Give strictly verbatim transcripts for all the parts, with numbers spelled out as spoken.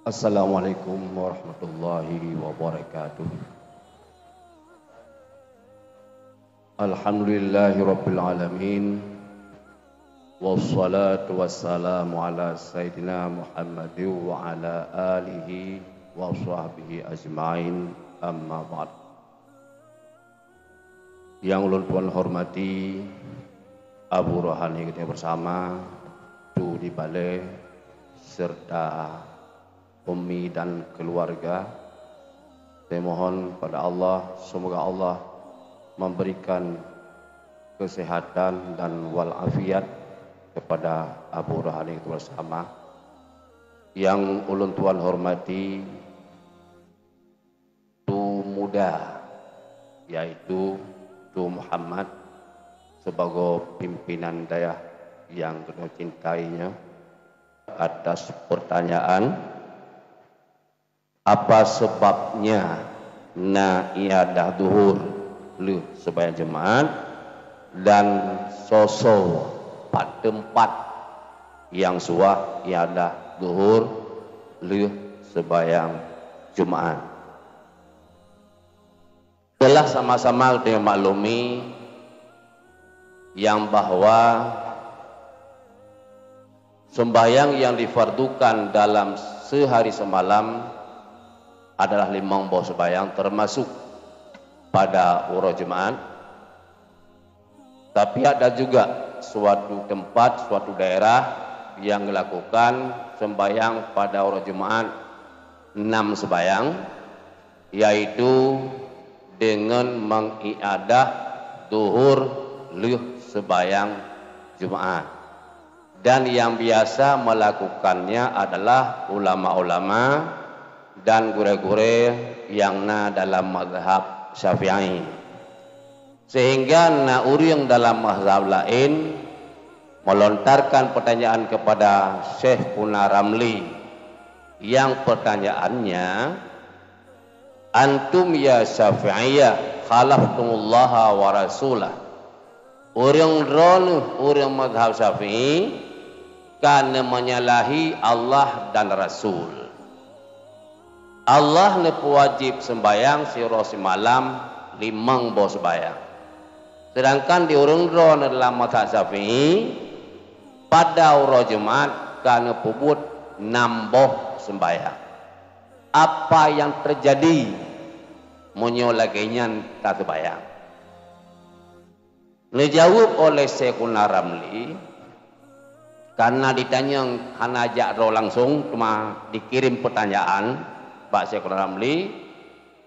Assalamualaikum warahmatullahi wabarakatuh. Alhamdulillahirabbil alamin. Wassalatu wassalamu ala sayyidina Muhammadin wa ala alihi wa sahbihi ajmain. Amma ba'd. Yang ulôn tuan hormati Abu Rohani kita bersama, Tu di Balai, serta Ummi dan keluarga. Saya mohon pada Allah, semoga Allah memberikan kesehatan dan walafiat kepada Abu Rohani kita bersama. Yang ulôn tuan hormati, Tu Muda, yaitu Tu Muhammad, sebagai pimpinan dayah yang keunoe cintai nyoe, atas pertanyaan, apa sebabnya na iadah duhur lheueh sembahyang Jumaat, dan soe-soe pat teumpat nyang suah iadah duhur lheueh sembahyang Jumaat. Telah sama-sama kita maklumi yang bahwa sembahyang yang difardukan dalam sehari semalam adalah limong boh sembahyang, termasuk pada uroe Jumaat. Tapi ada juga suatu tempat, suatu daerah yang melakukan sembahyang pada uroe Jumaat enam sembahyang, yaitu dengan mengiadah duhur lheueh sembahyang Jumaat. Dan yang biasa melakukannya adalah ulama-ulama dan gurée-gurée yang na dalam mazhab Syafi'i. Sehingga na ureuëng dalam mazhab laén melontarkan pertanyaan kepada Syekhuna Ramli, yang pertanyaannya, "Antum ya Syafi'iyah khalaftumullaha wa rasulah." Ureuëng droeneueh ureuëng mazhab Syafi'i ka neumenyalahi Allah dan Rasul. Allah neupeuwajéb sembahyang siuroe simalam limong boh sembahyang. Sedangkan di ureuëng droeneueh dalam mazhab Syafi'i, pada uroe Jumaat ka neupeubuet enam boh sembahyang. Apa yang terjadi meunyoe lagée nyan taseumbahyang? Neujaweueb oleh Syekhuna Ramli, karena ditanyong hana jak droe langsong, teuma dikirém peutanyaan bak Syekhuna Ramli.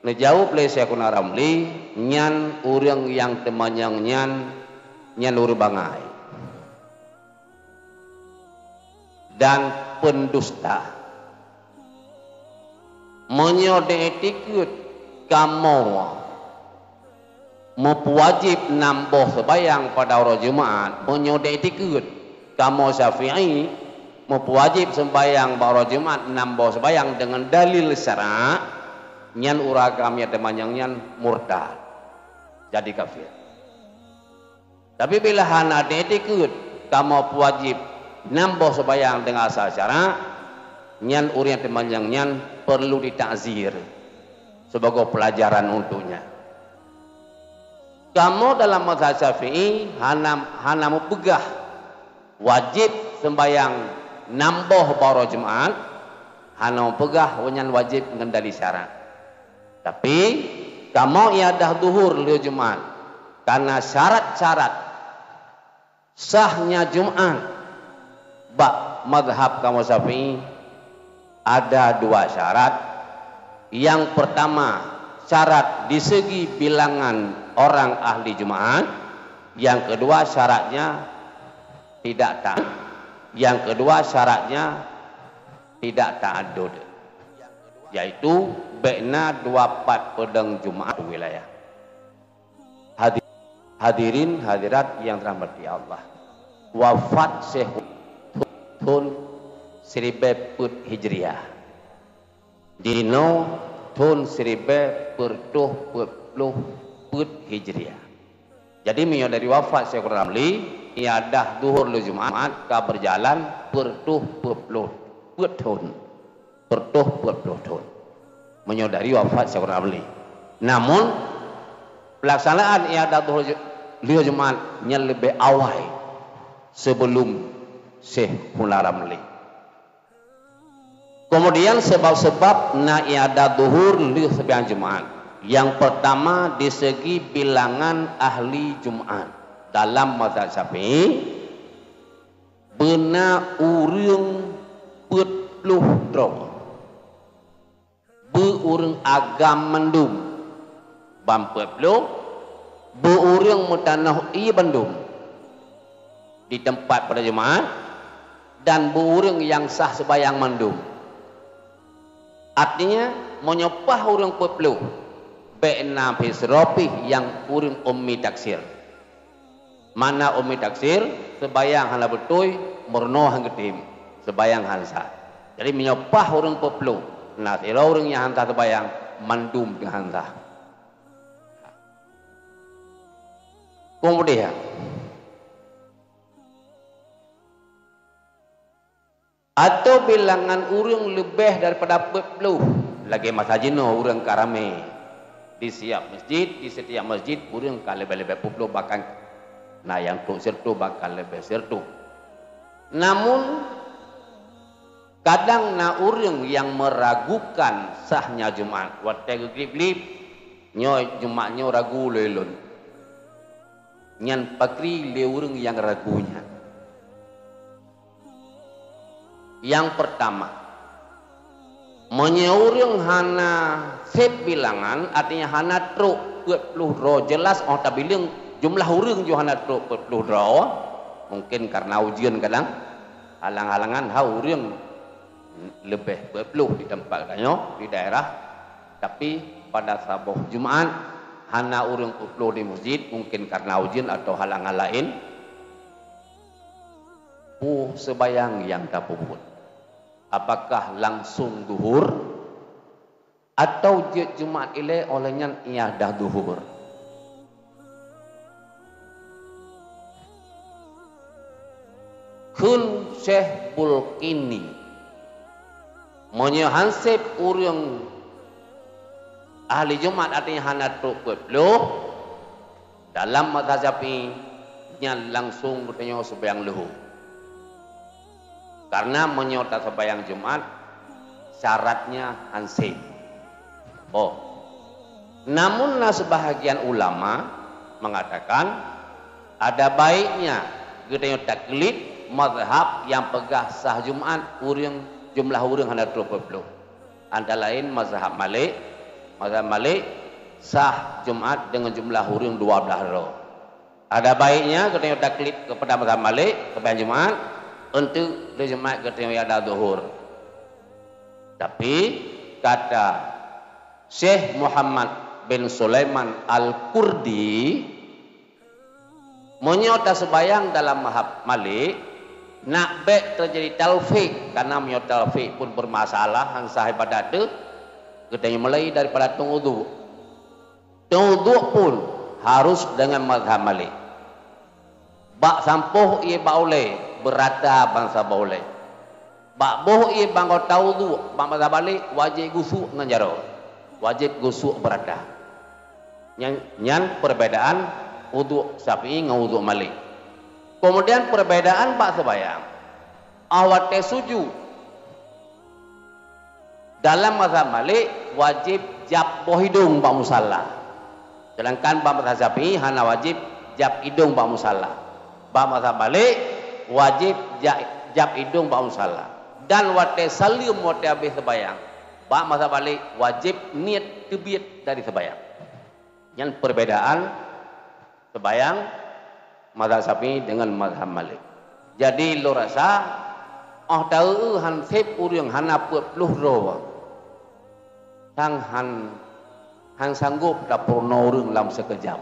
Neujaweueb lé Syekhuna Ramli, nyan ureuëng nyang teumanyong nyan, nyan ureuëng bangai dan peundusta. Meunyoe di itikeuet kamoe meupeuwajéb nam boh seubayang pada uroe Jumat, meunyoe di itikeuet kamoe Syafi'i meupeuwajéb seubayang bak uroe Jumat nam boh seubayang deungon dalil syara', nyan ureuëng agam nyang teumanyong nyan murtad, jadi kafir. Tapi bila hana di itikeuet kamoe peuwajéb nam boh seubayang deungon asai syara', nyan ureuëng nyang teumanyong nyan peurlu ditakzir sibagoe peulajaran untuknya. Kamoe dalam mazhab Syafi'i hana, hana meupeugah wajéb seumayang nam boh bak uroe Jumat, hana meupeugah nyan wajéb ngon dalil syara'. Tapi, kamoe iadah duhur lheueh Jumat, karena syarat-syarat sahnya Jumat bak mazhab kamoe Syafi'i ada dua syarat. Yang pertama, syarat di segi bilangan orang ahli Jumat. Yang kedua, syaratnya tidak ta-, yang kedua, syaratnya tidak ta'addud, yaitu bék na dua pat peudong Jumat wilayah. Hadi-, hadirin hadirat yang dirahmati Allah, wafat Syekh thon siribée peuet Hijriah. Jinoe thon siribée peuet reutôh peuet ploh peuet Hijriah. Jadi, meunyoe dari wafat Syekh Ramli, iadah duhur lheueh Jumat ka beujalan peuet reutôh peuet ploh peuet thon. Sireutoh peuet ploh thon. Meunyoe dari wafat Syekh Hularam Ramli. Namun, pelaksanaan i'adah zuhur ju-, lheueh Jumat nyan leubeh awai sebelum Syekh Hularam Ramli. Kemudian, sebab-sebab na i'adah zuhur lheueh seumayang Jumat. Yang pertama, di segi bilangan ahli Jumat. Dalam mazhab Syafi'i, beuna ureuëng peuet ploh droe. Beu ureuëng agam mandum, ban peuet ploh, beu ureuëng meutanoh ié bandum di teumpat pada Jumat, dan beu ureuëng nyang sah seumayang mandum. Artinya, meunyoe paih ureuëng peuet ploh, bék na pih sidroe pih nyang ureuëng ummi taksir. Makna ummi taksir, seumayang hana beutôi, meurunoe han geutem, seumayang han sah. Jadi, meunyoe paih ureuëng peuet ploh, na sidroe ureuëng nyang han sah seumayang, mandum teungoh han sah. Kemudian, atau bilangan ureuëng leubeh daripada peuet ploh, lagée masa jinoe ureuëng ka ramé. Di siab masjid, di sitiab masjid, ureuëng ka leubeh-leubeh peuet ploh, bahkan na nyang trok sireutoh, bahkan leubeh sireutoh. Namun, kadang na ureuëng nyang meuragukan sahnya Jumat. Watée geuglib-glib, "Nyoe Jumat nyoe ragu lé lôn." Nyan pakri lé ureuëng nyang ragu nyan. Nyang peurtama, meunyoe ureuëng hana sép bilangan, artinya hana trok peuet ploh droe, jeulaih óh tabilang jumlah ureuëng jih hana trok peuet ploh droe, mungken kareuna ujeuen kadang, halang-halangan hana ureuëng leubeh peuet ploh di teumpat geutanyoe, di daerah, tapi pada saboh Jumat hana ureuëng peuet ploh di masjid, mungken kareuna ujeuen atawa halangan laén. Peue seumayang nyang tapeubuet? Apakah langsong duhur, atawa jeuet Jumat ilée óh lheueh nyan i'adah duhur? Kheun Syekh Bulqini, meunyoe han sép ureuëng ahli Jumat, artinya hana trok peuet ploh, dalam mazhab Syafi'i, nyan langsong geutanyoe seumayang leuhô. Kareuna meunyoe taseumayang Jumat, syaratnya han sép. Boh. Namun na seubahagian ulama mengatakan, ada baiknya geutanyoe taklid mazhab nyang peugah sah Jumat ureuëng, jumlah ureuëng hana trok peuet ploh. Antara laén mazhab Malik, mazhab Malik sah Jumat deungon jumlah ureuëng dua blaih droe. Ada baiknya geutanyoe taklid keupada mazhab Malik keupada Jumat, untuk di Jumat geutanyoe i'adah zuhur. Tapi, kata Syekh Muhammad bin Sulaiman Al-Kurdi, meunyoe taseumayang dalam mazhab Malik, nak bék teujadi talfik, kareuna meunyoe talfik pun beurmasalah, han sah ibadat teuh, geutanyoe mulai daripada tueng udhu. Tueng udhu pun harus deungon mazhab Malik. Bak sampoh ié bak ulée, beurata ban saboh ulée. Bak boh ié bak anggota udhu, bak mazhab Malik, wajéb gusuk ngon jaroe. Wajéb gusuk beurata. Nyan, nyan perbedaan udhu Syafi'i ngon udhu Malik. Kemudian perbedaan bak seumayang. Óh watée sujud, dalam mazhab Malik, wajéb jab boh idong bak musalla. Sedangkan bak mazhab Syafi'i hana wajéb jab idong bak musalla. Bak mazhab Malik, wajéb ja-, jab idong bak musalla. Dan watée saleuem watée habéh seumayang, bak mazhab Malik wajéb niet teubiet dari seumayang. Nyan perbedaan seumayang mazhab Syafi'i deungon mazhab Malik. Jadi, lôn rasa, óh taeu-eu han sép ureuëng hana peuet ploh droe, sang han, han sanggob tapeurunoe ureuëng lam sikeujab.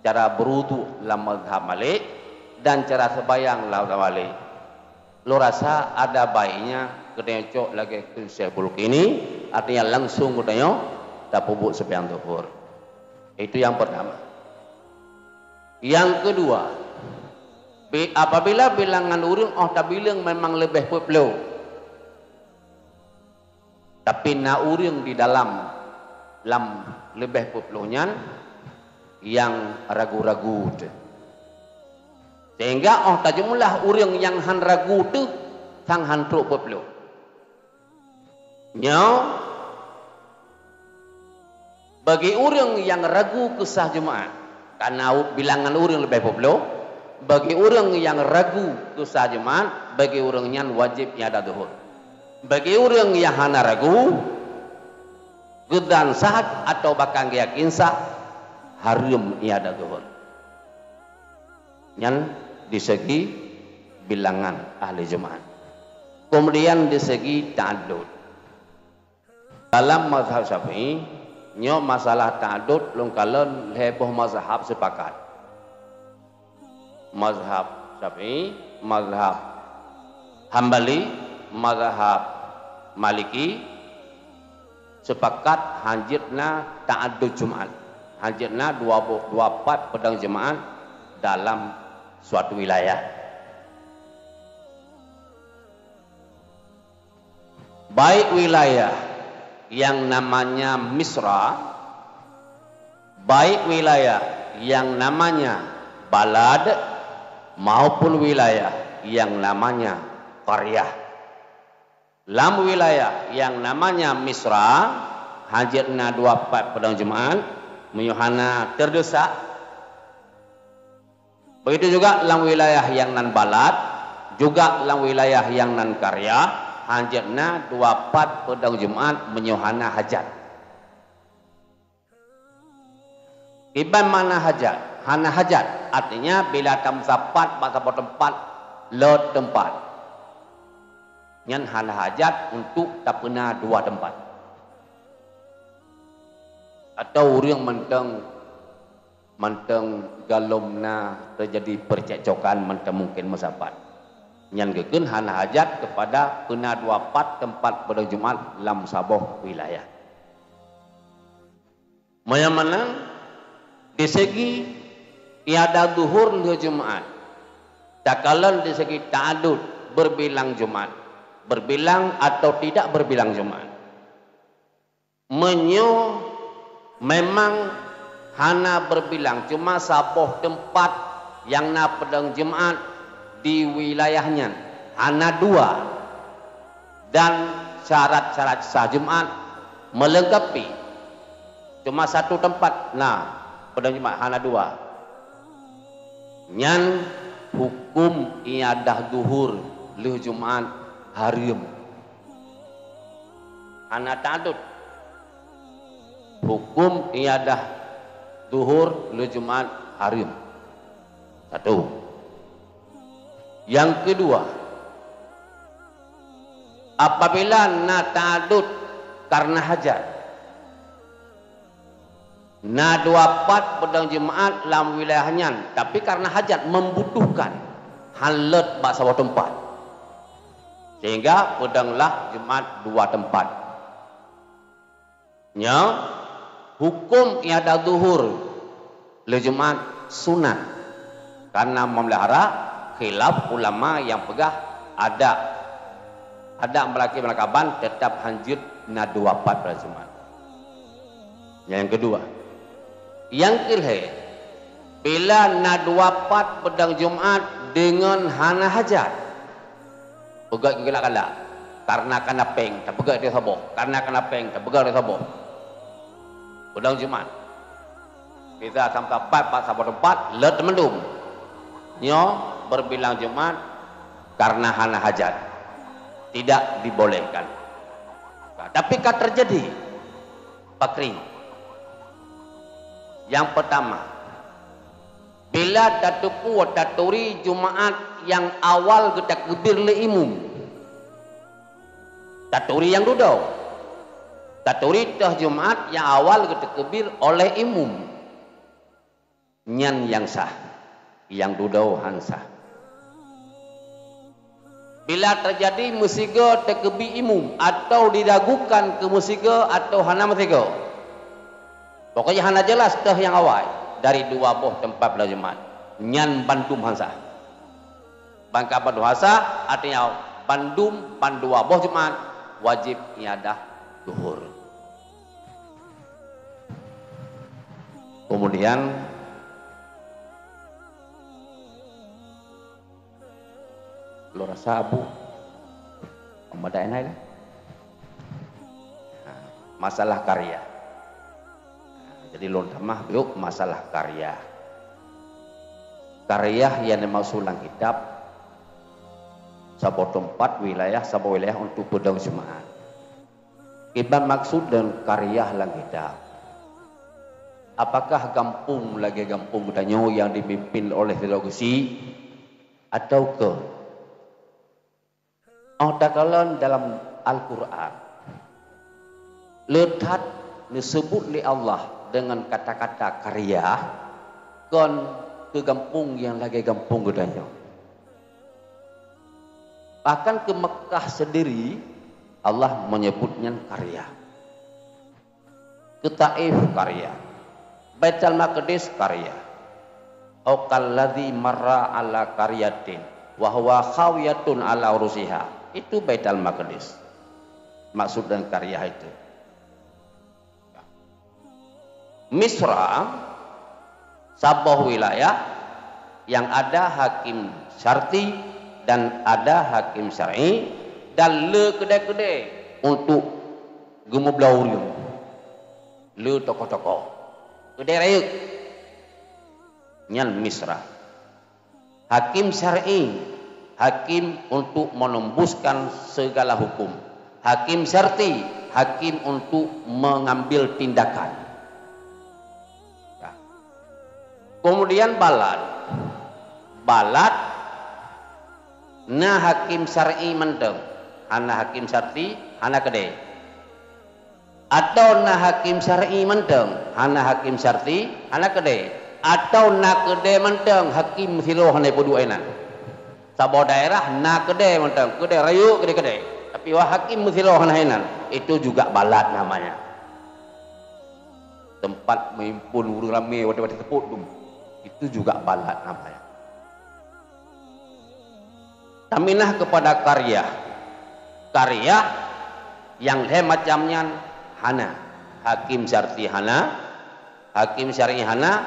Cara beuruduk lam mazhab Malik dan cara seumayang lam mazhab Malik. Lôn rasa ada baiknya geutanyoe cok lagée kheun Syekh Bulqini, artinya langsong geutanyoe tapeubuet seumayang zuhur. Itu yang pertama. Yang kedua, bi-, apabila bilangan ureuëng óh tabilang memang leubeh peuet ploh, Tapi na ureuëng di dalam lam leubeh peuet ploh nyan nyang ragu-ragu teuh. Sehingga óh tajumlah ureuëng nyang hán ragu teuh sang hán trok peuet ploh. Nyoe bagi ureuëng nyang ragu keu sah Jumat, karena bilangan ureuëng leubeh peuet ploh, bagi ureuëng nyang ragu keu sah Jumat, bagi ureuëng nyan wajéb iadah zuhur. Bagi ureuëng nyang hana ragu, geudan sah atau bahkan geuyakin sah, hareuem iadah zuhur. Nyan di segi bilangan ahli Jumat. Kemudian di segi ta'adud. Dalam mazhab Syafi'i, nyoe masalah ta'adud lôn kalon lhée boh mazhab sepakat. Mazhab Syafi'i, mazhab Hambali, mazhab Maliki, sepakat hanjeuet na ta'adud Jumat. Hanjeuet na dua boh, dua pat peudong Jumat dalam suatu wilayah. Baik wilayah yang namanya Misra, baik wilayah yang namanya Balad, maupun wilayah yang namanya Qaryah. Lam wilayah yang namanya Misra, hanjeuet na dua pat peudong Jumat, meunyoe hana teudesak. Begitu juga lam wilayah yang nan Balad, juga lam wilayah yang nan Qaryah, hanjeuet na dua pat peudong Jumat meunyoe hana hajat. Kiban makna hajat? Hana hajat, artinya bila tameusapat bak saboh teumpat, lot teumpat. Nyan hana hajat untuk tapeuna dua teumpat. Atau ureuëng mantong, mantong galom na teujadi peucekcokan mantong mungken meusapat. Nyan geukheun hana hajat keupada peuna dua pat teumpat peudong Jumat lam saboh wilayah. Meunyoe meunan, di segi iadah zuhur lheueh Jumat, takalon di segi ta'adud, berbilang Jumat, berbilang atau tidak berbilang Jumat. Meunyoe memang hana berbilang, cuma saboh teumpat nyang na peudong Jumat di wilayah nyan, hana dua, dan syarat-syarat sah Jumat meulengkapi, cuma satu teumpat na peudong Jumat, hana dua, nyan huköm iadah zuhur lheueh Jumat hareuem. Hana ta'adud. Huköm iadah zuhur lheueh Jumat hareuem. Satu. Nyang keudua, apabila na ta'adud karena hajat, na dua pat peudong Jumat lam wilayah nyan, tapi karena hajat, membutuhkan, hán lot bak saboh teumpat, sehingga peudonglah Jumat dua teumpat. Nyoe huköm iadah zuhur lheueh Jumat sunat, karena meumeulara khilaf ulama nyang peugah adak, adak meulakée meulakaban teutap hanjeuet na dua pat peudong Jumat. Nyang keudua. Nyang keulhée, bila na dua pat peudong Jumat deungon hana hajat, peugét keu galak-galak, karena kana péng, tapeugét di saboh, karena kana péng, tapeugét di saboh. Peudong Jumat. Bisa sampai pat bak saboh teumpat, lot mandum. Nyoe berbilang Jumat karena hana hajat. Tidak dibolehkan. Tapi ka terjadi. Pakri. Nyang pertama, bila tateupeue taturi Jumat nyang awal geutakeubeue lé imum. Taturi nyang dudoe. Taturi toh Jumat nyang awal geutakeubeue oleh imum. Nyan nyang sah. Nyang dudoe han sah. Bila terjadi meusigoe takeubeue imum atau diragukan keu meusigoe atau hana meusigoe, pokoknya hana jelas toh nyang awai dari dua boh teumpat peudong Jumat, nyan bandum han sah. Ban ka bandum han sah, artinya bandum ban dua boh Jumat wajéb iadah Zuhur. Kemudian lôn rasa Abu Muhammad Ainai lah. Nah, masalah karya. Nah, jadi lôn tamah biuk masalah karya. Karya yang dimaksud dalam kitab saboh teumpat wilayah, saboh wilayah untuk peudong jeumaat. Kiban maksud dan karya lam kitab. Apakah gampông lagée gampông geutanyoe yang dipimpin oleh sidroe geusi, atau keu? Oh takalon dalam Al-Quran, le that neuseubut lé Allah dengan kata-kata karya, kon keu gampông yang lagée gampông geutanyoe. Bahkan ke Mekah sendiri, Allah menyebut nyan karya. Ke Taif karya. Baitul Maqdis karya. Au kalladzi marra ala qaryatin wa huwa khawiyatun ala urusiha. Itu Baitul Maqdis. Maksud dan karya itu. Misra, saboh wilayah yang ada hakim syarti dan ada hakim syar'i dan le keudée-keudée untuk geumeubloe ureuëng. Le tokoh-tokoh. Keudée rayeuk. Nyan Misra. Hakim syar'i, hakim untuk menembuskan segala hukum. Hakim syarti, hakim untuk mengambil tindakan. Ya. Kemudian balad. Balad na hakim syar'i mantong, hana hakim syarti, hana keudée. Atawa na hakim syar'i mantong, hana hakim syarti, hana keudée. Atawa na keudée mantong, hakim sidroe hana peuduek inan. Saboh daerah na keudée mantong, keudée rayeuk keudée-keudée. Tapi wah hakim sidroe hana inan, itu juga balad namanya. Tempat meuimpun ureuëng ramé watée-watée teupot dum. Itu juga balad namanya. Taminah kepada karya. Karya yang lhée macam nyan hana. Hakim syarti hana, hakim syar'i hana,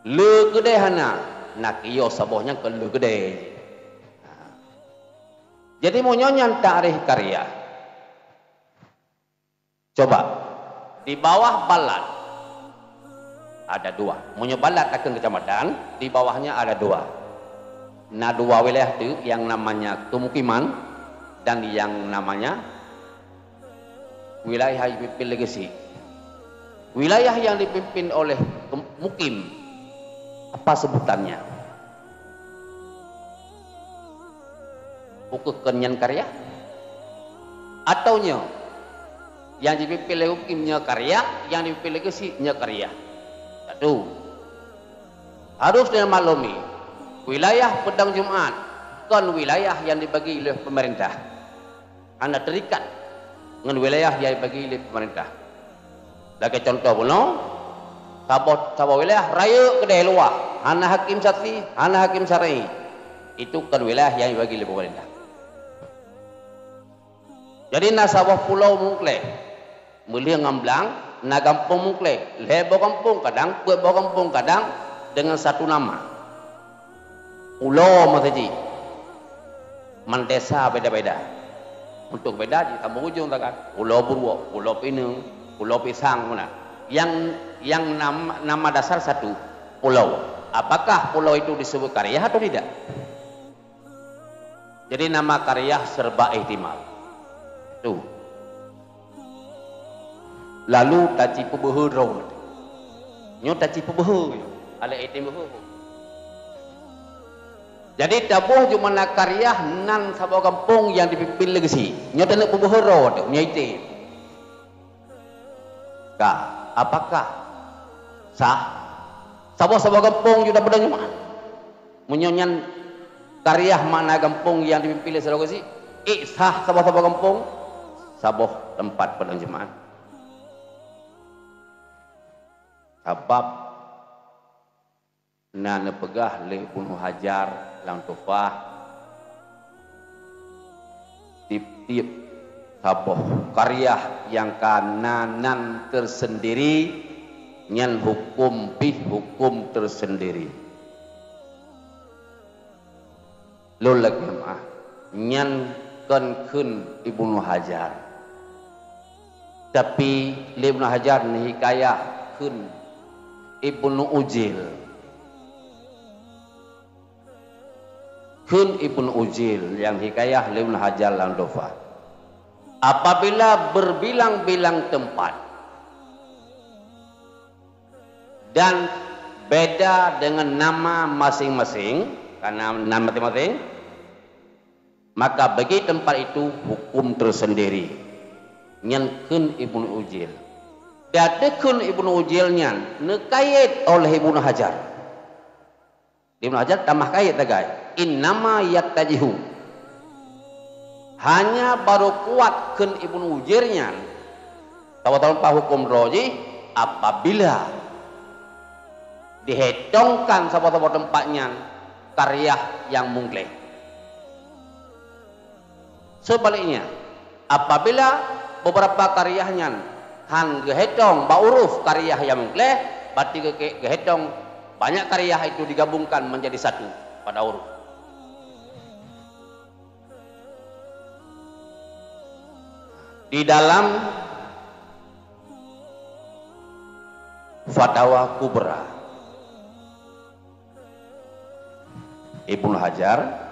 le keudée hana, na kios saboh nyang keu le keudée. Jadi meunyoe nyan takrif karya. Coba, di bawah balad ada dua. Meunyoe balad takheun kecamatan, di bawahnya ada dua. Na dua wilayah tu yang namanya kemukiman dan yang namanya wilayah yang dipimpin lé geusi. Wilayah yang dipimpin oleh ke-, mukim, apa sebutannya? Bukeuh kon nyan karya? Atau nyoe, nyang jipimpin lé mukim nyoe karya, nyang jipimpin lé geusi nyoe karya? Satu, harus neumaklumi, wilayah peudong Jumat kon wilayah nyang jibagi lé peumeurintah. Hana terikat ngon wilayah nyang jibagi lé peumeurintah. Lagée contoh bunoe, saboh, saboh wilayah rayeuk keudeh luwah, hana hakim syar'i, hana hakim syar'i. Itu kon wilayah nyang jibagi lé peumeurintah. Jadi na saboh pulo Meukleh, meulheueh ngon Blang, na gampông Meukleh, lhée boh gampông, kadang peuet boh gampông, kadang deungon satu nama. Pulo meusaji. Man desa beda-beda. Untuk beda jih sambung ujong sagan. Pulo Buruok, Pulo Pineung, Pulo Pisang, meunan. Yang, yang nama, nama dasar satu, pulo. Apakah pulo itu disebut karya atau tidak? Jadi nama karya serba ihtimal. Tu. Lalu taci peubeuhe droe. Nyoe taci peubeuhe nyoe. Alek item beuhe. Jadi taboh jumana karya nan saboh gampông nyang dipimpin lé geusi. Nyoe taneuk peubeuhe droe tu, nyoe item. Ka, apakah sah? Saboh-saboh gampông ju tapeudong Jumat. Meunyoe nyan karya makna gampông nyang dipimpin lé sidroe geusi, ék sah saboh-saboh gampông, saboh teumpat peudong Jumat. Sabab na neupeugah lé Ibnu Hajar lam Tuhfah, tiep-tiep Saboh karyah nyang ka na nan teusendiri, nyan huköm pih huköm teusendiri. Lôn lakée meu'ah, nyan kon kheun Ibnu Hajar. Tapi lé Ibnu Hajar neuhikayah kheun Ibnu Ujil. Kheun Ibnu Ujil nyang hikayah lé Ibnu Hajar lam Tuhfah. Apabila berbilang-bilang tempat dan beda dengan nama masing-masing, karena nama masing-masing, maka bagi tempat itu huköm teusendiri. Nyan kheun Ibnu Ujil. Dan kheun Ibnu Ujil nyan neukayét oleh Ibnu Hajar. Ibnu Hajar tamah kayét sagai. Innama yattajihu. Hanya barô kuat kheun Ibnu Ujil nyan, saboh teumpat huköm droe jih apabila dihétongkan saboh-saboh teumpat nyan karyah nyang mungkleh. Seubaliknya, apabila beberapa karyah nyan han geuhétong bak uruf karyah nyang mungkleh, berarti geuke-, geuhétong banyak karyah itu digabungkan menjadi satu pada uruf. Di dalam Fatawa Kubra Ibnu Hajar,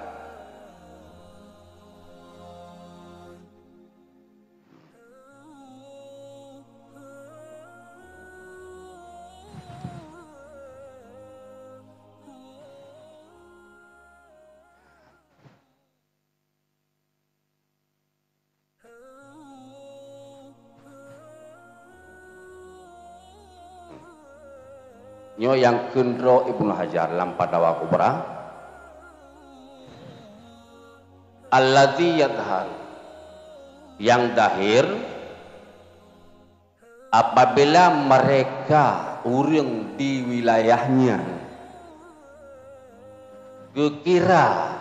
nyoe nyang kheun droe Ibnu Hajar lam Fatawa Kubra, allazi yadhhar, nyang zahir, apabila mereka ureuëng di wilayah nyan geukira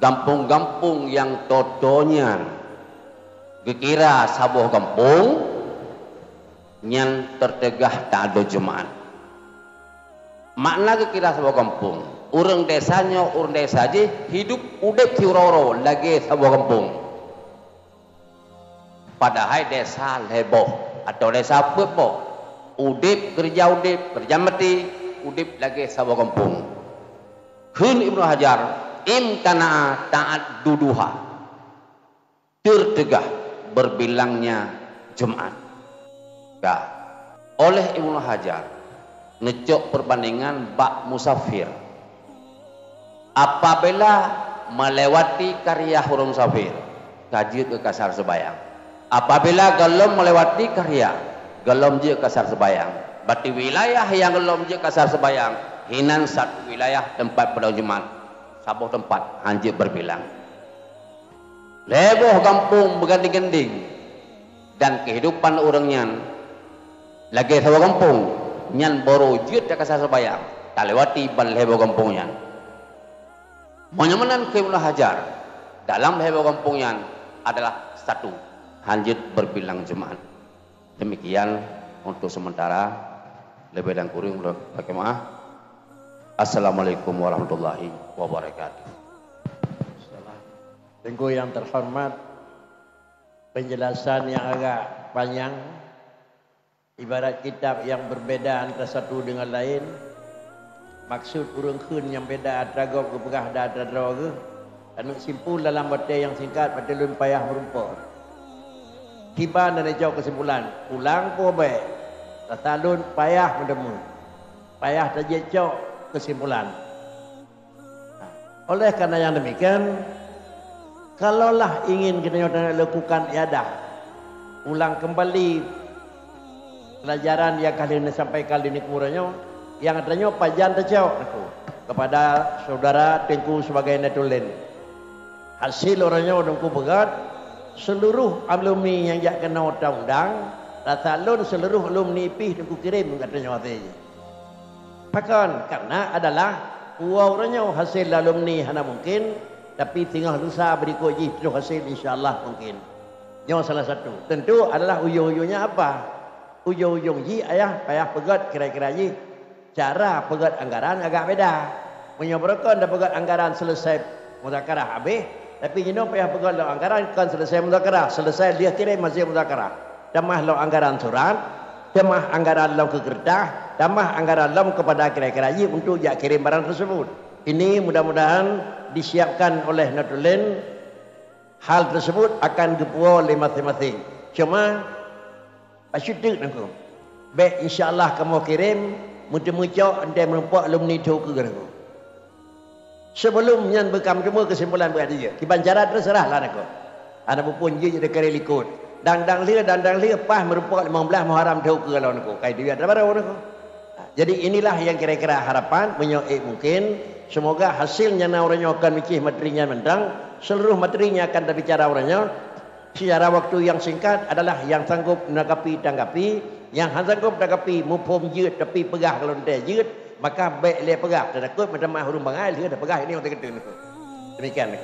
gampông-gampông nyang toe-toe nyan geukira saboh gampông, nyan teuteugah taadô Jumat. Makna geukira saboh gampông, ureuëng desa nyoe, ureuëng desa jih hidup udeb siuroe-uroe lagée saboh gampông. Padahai desa lhée boh atau desa peuet boh, udeb keureuja udeb, keureuja maté, udeb lagée saboh gampông. Kheun Ibnu Hajar, imtana'a ta'adduduha, teuteugah berbilangnya Jumat. Ka. Oleh Ibnu Hajar, neucok perbandingan bak musafir. Apabila melewati karyah ureuëng musafir, ka jeuet keu kasar seubayang. Apabila gohlom melewati karyah, gohlom jeuet kasar seubayang. Berarti wilayah nyang gohlom jeuet kasar seubayang, hinan satu wilayah teumpat padang Jumat, saboh teumpat han jeuet berbilang. Lhée boh gampông beugandeng-gandeng, dan keuhidupan ureuëng nyan lagée saboh gampông, nyan barô jeuet takasar seubayang, talewati ban lhée boh gampông nyan. Meunyoe meunan kheun Ibnu Hajar, dalam lhée boh gampông nyan adalah satu, han jeuet berbilang Jumat. Demikian untuk sementara, leubeh dan kureueng ulôn lakée meu'ah. Assalamualaikum warahmatullahi wabarakatuh. Teungku yang terhormat, penjelasan yang agak panjang, ibarat kitab yang berbeda antara satu dengan lain. Maksud ureuëng kheun nyang beda atra gob geupeugah dan atra droe geuh, aneuk simpul dalam watée nyang singkat watée lôn payah meurumpok. Kiban dan icok keusimpulan, pulang poh bék, rasa lôn payah meuteumé, payah tajak cok keusimpulan. Oleh karena yang demikian, kalaulah ingin geutanyoe lakukan iadah, ulang kembali pelajaran yang ka lheueh sampaikan lé Teungku uroe nyoe, nyang tanyoe pajan teucok Teungku kepada saudara Teungku sebagai natulen. Hasil uroe nyoe Teungku peugah, seluruh alumni nyang jak keunoe taundang, rasa lôn seluruh alumni pih Teungku kirém geutanyoe até jih. Pakon? Karena adalah uroe nyoe hasil alumni hana mungkin, Tapi singoh lusa berikut jih troh hasé, insya Allah mungkin. Nyoe salah satu. Tentu adalah ujong-ujongnya apa? Ujong-ujong jih ayah payah peugét kira-kira jih. Cara peugét anggaran agak beda. Meunyoe beureukan dah peugét anggaran selesai muzakarah habéh, tapi jinoe payah peugét lom anggaran kon selesai muzakarah, selesai dia kirim masih muzakarah. Tamah lom anggaran surat, tamah anggaran lom keu keureutah, tamah anggaran lom keupada kira-kira jih untuk jak kirim barang tersebut. Ini mudah-mudahan disiapkan oleh Notulén, hal tersebut akan geupuwoe lé maséng-maséng. Cuma, bacut teuk nangku. Bék insya Allah kamoe kirim, meuteumeucok, entée meurumpok alumni tho keu nangku. Sebelum nyan beukam teumé kesimpulan beuadil. Kiban cara terserah lah nangku. Hana bukon jih jadi kari likot. Dang-dang lheueh, dang-dang lheueh, paih meurumpok limong blaih Muharram tho keu lawan nangku. Kai duit atra baru nangku. Jadi inilah yang kira-kira harapan, meunyoe ék mungkin, semoga hasilnya na uroe nyoe kon micih materi nyan mantong, seluruh materi nyang akan tabicara uroe nyoe, secara waktu yang singkat adalah yang sanggup nanggapi tanggapi, yang han sanggup tanggapi muphom jeuet tapi peugah kalau teuntée jeuet, maka bék lé peugah, teutakot meutamah ureuëng bangai lheueh tapeugah ini orang keuteun. Demikian.